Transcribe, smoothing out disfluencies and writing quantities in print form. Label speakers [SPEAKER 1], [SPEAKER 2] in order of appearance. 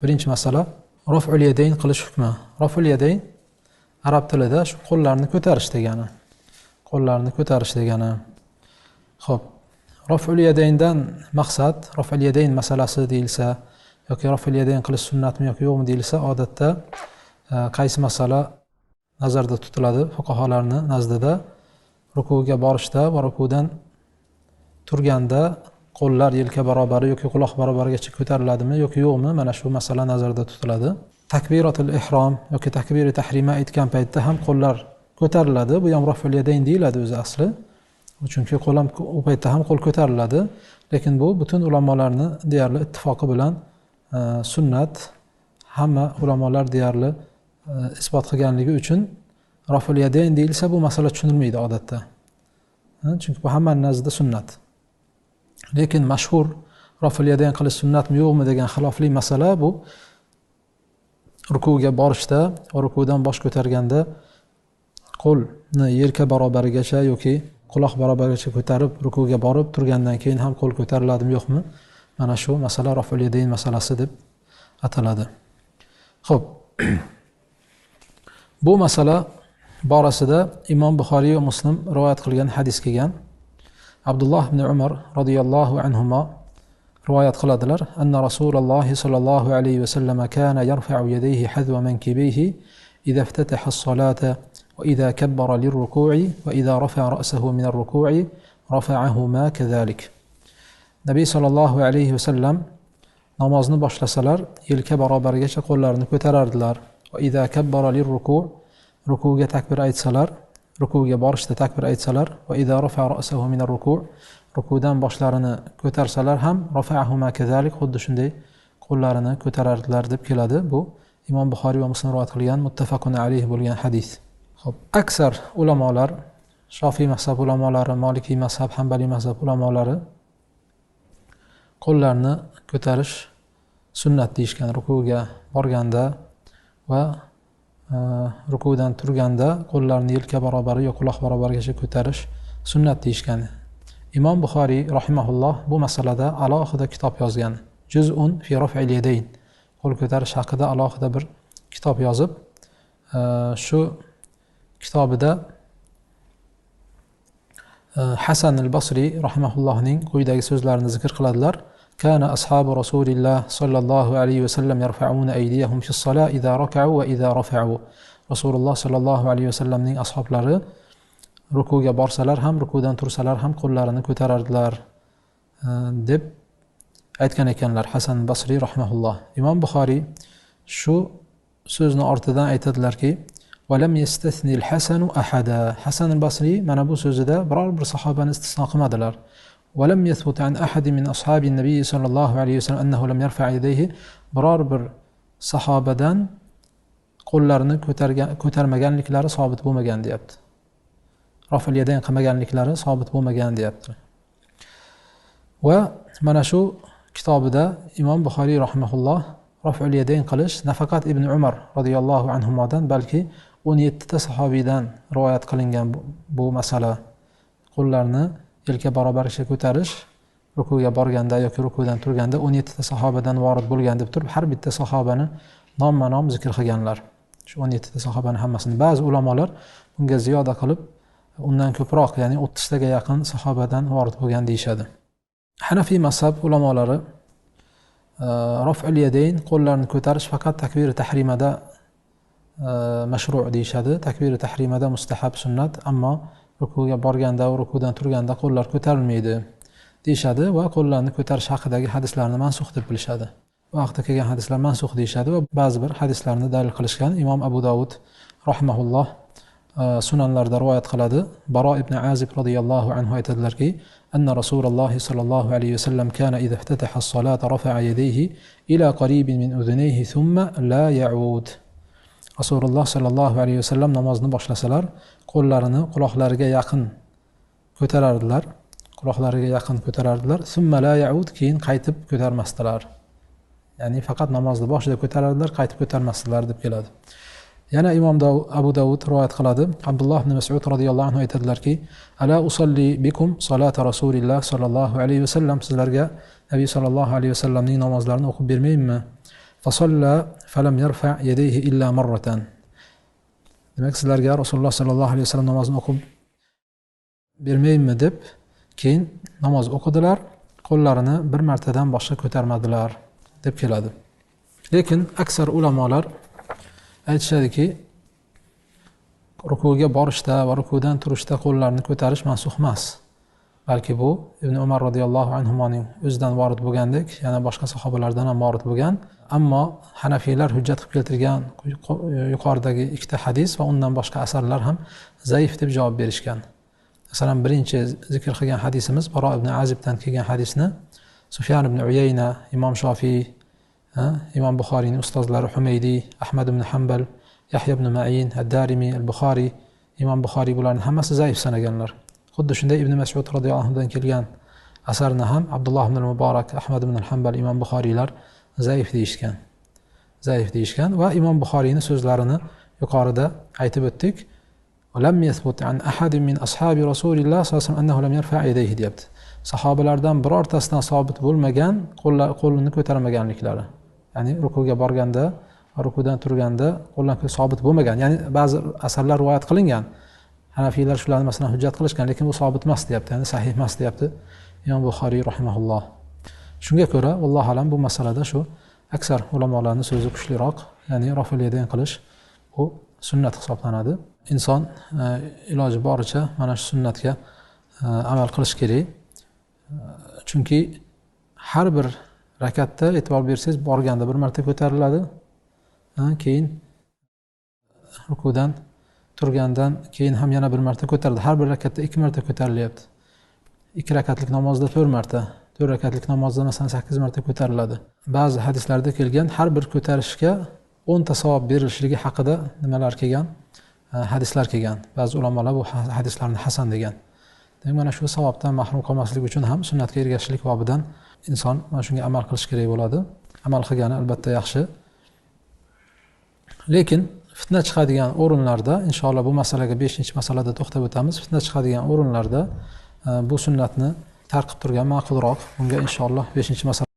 [SPEAKER 1] Birinchi masala raf'ul yadayn qilish hukmi. Raf'ul yadayn arab tilida shu qo'llarni ko'tarish degani. Qo'llarni ko'tarish degani. Xo'p, raf'ul yadayndan maqsad raf'ul yadayn masalasi deyilsa yoki raf'ul yadayn qilish sunnatmi yoki yo'qmi deyilsa, odatda qaysi masala nazarda tutiladi fuqaholarning nazdida? Rukuga borishda va rukudan turganda qo'llar yelka barobari yoki quloq barobarigacha ko'tariladimi yoki yo'qmi, mana shu masala nazarda tutiladi. Takbiratul ihrom yoki takbiri tahrima aytgan paytda ham qo'llar ko'tariladi. Bu ham raf'ul yadayn deyiladi o'zi asli. Chunki qo'l ham u paytda ham qo'l ko'tariladi. Lekin bu butun ulamolarning deyarli ittifoqi bilan sunnat, hamma ulamolar deyarli isbot qilganligi uchun raf'ul yadayn deyilsa bu masala tushunilmaydi odatda. Chunki bu hammaning nazdida sunnat. Lekin mashhur raf'ul yadayn qilish sunnatmi yo'qmi degan xilofli masala bu rukuga borishda va rukudan bosh ko'targanda qo'lni yelka barobarigacha yoki quloq barobarigacha ko'tarib rukuga borib turgandan keyin ham qo'l ko'tariladimi yo'qmi, mana shu masala raf'ul yadayn masalasi deb ataladi. Xo'p. Bu masala borasida Imom Buxoriy va Muslim rivoyat qilgan hadis kelgan. Abdulloh ibn Umar radhiyallohu anhuma rivoyat qiladilar: "Anna Rasululloh sallallohu alayhi va sallam kana yarfa'u yadayhi hadwa mankibayhi idha iftataha as-salata wa idha kabbara lir-ruku'i wa idha rafa'a ra'sahu min ar-ruku'i rafa'ahuma kadhalik." Nabiy sallallohu alayhi va sallam namozni boshlasalar yelka barobarigacha qo'llarini ko'tarardilar. Va idha kabbara lir-ruku', rukuga takbir aytsalar, rukuga borishda takbir aytsalar, va idha rafa'a ra'sahu min ar-ruku', rukudan boshlarini ko'tarsalar ham rafa'ahuma kadhalik, xuddi shunday qo'llarini ko'tarardilar deb keladi. Bu Imom Buxoriy va Muslim rivoyat qilgan muttafaqun alayhi bo'lgan hadis. Xo'p, aksar ulamolar, Shofiy mazhab ulamolari, Maliki mazhab, Hanbali mazhab ulamolari qo'llarni ko'tarish sunnat deyishgan. Rukuga borganda va rukudan turganda qo'llarni yelka barobari yo quloq barobarigacha ko'tarish sunnat deyishgan. Imom Buxoriy rahimahulloh bu masalada alohida kitob yozgan. Juz'un fi raf'il yadayn. Qo'l ko'tarish haqida alohida bir kitob yozib, shu kitobida Hasan al-Basri rahimahullohning quyidagi so'zlarini zikr qiladilar: "Kana ashabu Rasulillah sallallohu alayhi va sallam yarfa'una aydiyahum fi as-salah idha raka'u va idha rafa'u." Rasululloh sallallohu alayhi va sallamning ashablari rukuga borsalar ham, rukudan tursalar ham qo'llarini ko'tarardilar deb aytgan ekanlar Hasan Basri rahimahulloh. Imom Buxoriy shu so'zni ortidan aytadilarki: "Wa lam yastathni al-Hasan ahada." Hasan al-Basri mana bu so'zida biror bir sahobani istisno qilmadilar. "Wa lam yathbut an ahadin min ashabin nabiy sallallohu alayhi vasallam annahu lam yarfa' yadayhi." Biror bir sahobadan qo'llarini ko'tarmaganliklari sobit bo'lmagan deyapti. Raf'ul yadayn qilmaganliklari sobit bo'lmagan deyapti. Va mana shu kitobida Imom Buxoriy rahimahulloh raf'ul yadayn qilish nafaqat Ibn Umar radhiyallohu anhumodan, balki 17 ta sahobiydan rivoyat qilingan bu masala. Qo'llarni yelka barobarigacha ko'tarish rukuga borganda yoki rukudan turganda 17 ta sahobadan vorid bo'lgan deb turib, har bitta sahobani nomma-nom zikr qilganlar. Shu 17 ta sahobaning hammasini. Ba'zi ulamolar bunga ziyoda qilib, undan ko'proq, ya'ni 30 taga yaqin sahobadan vorid bo'lgan deyishadi. Hanafiy mazhab ulamolari raf'ul yadayn, qo'llarni ko'tarish faqat takbir tahrimada mashru' deyishadi. Takbir tahrimada mustahab sunnat, ammo rukuga borganda va rukudan turganda qo'llar ko'tarilmaydi deyishadi va qo'llarni ko'tarish haqidagi hadislarni mansux deb bilishadi. Bu haqda kelgan hadislar mansux deyishadi va ba'zi bir hadislarni dalil qilishgan. Imom Abu Davud rahimahulloh sunanlarda rivoyat qiladi. Baro ibn Azib radhiyallohu anhu aytadilarki: "Anna Rasululloh sallallohu alayhi vasallam kana idha iftataha as-salata rafa'a yadayhi ila qaribin min udhunayhi thumma la ya'ud." Rasululloh sallallohu alayhi vasallam namozni boshlasalar, qo'llarini quloqlariga yaqin ko'tarardilar. Quloqlariga yaqin ko'tarardilar. Thumma la ya'ud, keyin qaytib ko'tarmasdilar. Ya'ni faqat namozni boshida ko'tarardilar, qaytib ko'tarmasdilar deb keladi. Yana Imom Abu Davud rivoyat qiladi. Abdulloh ibn Mas'ud radhiyallohu anhu aytadilarki: "Ala usalli bikum salata Rasulillah sallallohu alayhi vasallam." Sizlarga Nabiy sallallohu alayhi vasallamning namozlarini o'qib bermaymi? فصلى فلم يرفع يديه إلا مرة. Demak, sizlarga Rasululloh sallallohu alayhi vasallam namozni o'qib bermaymi deb keyin namoz o'qidilar, qo'llarini bir martadan boshqa ko'tarmadilar deb keladi. Lekin aksar ulamolar aytishadiki, rukuga borishda va rukudan turishda qo'llarni ko'tarish mansux emas. Balki bu Ibn Umar radhiyallohu anhuning o'zidan vorid bo'lgandek, yana boshqa sahobalardan ham vorid bo'lgan. Ammo Hanafiylar hujjat qilib keltirgan yuqoridagi ikkita hadis va undan boshqa asarlar ham zaif deb javob berishgan. Masalan, birinchi zikr qilgan hadisimiz Baro ibn Azibdan kelgan hadisni Sufyan ibn Uyayna, Imom Shofiy, Imom Buxoriyning ustozlari Humaydiy, Ahmad ibn Hanbal, Yahya ibn Ma'in, Ad-Darimi, Al-Buxoriy, Imom Buxoriy bularning hammasi zaif sanaganlar. Xuddi shunday Ibn Mas'ud radhiyallohu anhudan kelgan asarni ham Abdulloh ibn Muborak, Ahmad ibn Hanbal, Imom Buxoriylar zaif deyishgan. Zaif deyishgan va Imom Buxoriyning so'zlarini yuqorida aytib o'tdik. Lam yathbut an ahadin min ashabi Rasulilloh sollallohu alayhi vasallam annahu lam yarfa' yadayhi deyapti. Sahobalardan birortasidan sobit bo'lmagan qo'lini ko'tarmaganliklari. Ya'ni rukuga borganda, rukudan turganda qo'llar sobit bo'lmagan. Ya'ni ba'zi asarlar rivoyat qilingan. Hanafiylar shularni masalan hujjat qilishgan, lekin bu sobit emas deyapti, ya'ni sahih emas deyapti Imom Buxoriy rahimahulloh. Shunga ko'ra, vallohu alam, bu masalada shu aksar ulamolarning so'zi kuchliroq, ya'ni rafil yadayn qilish bu sunnat hisoblanadi. Inson iloji boricha mana shu sunnatga amal qilish kerak. Chunki har bir rakatda e'tibor bersangiz, borganda bir marta ko'tariladi, keyin rukudan turgandan keyin ham yana bir marta ko'tariladi. Har bir rakatda 2 marta ko'tarilyapti. 2 rakatlik namozda 4 marta, 4 rakatlik namozda masalan 8 marta ko'tariladi. Ba'zi hadislarda kelgan har bir ko'tarishga 10 ta savob berilishligi haqida nimalar kelgan? Hadislar kelgan. Ba'zi ulamolar bu hadislarni hasan degan. Demak, mana shu savobdan mahrum qolmaslik uchun ham sunnatga ergashishlik bobidan inson mana shunga amal qilish kerak bo'ladi. Amal qilgani albatta yaxshi. Lekin fitna chiqadigan o'rinlarda, inshaalloh bu masalaga 5-masalada to'xtab o'tamiz. Fitna chiqadigan o'rinlarda bu sunnatni tark qilib turgan ma'qulroq. Bunga inshaalloh 5-masala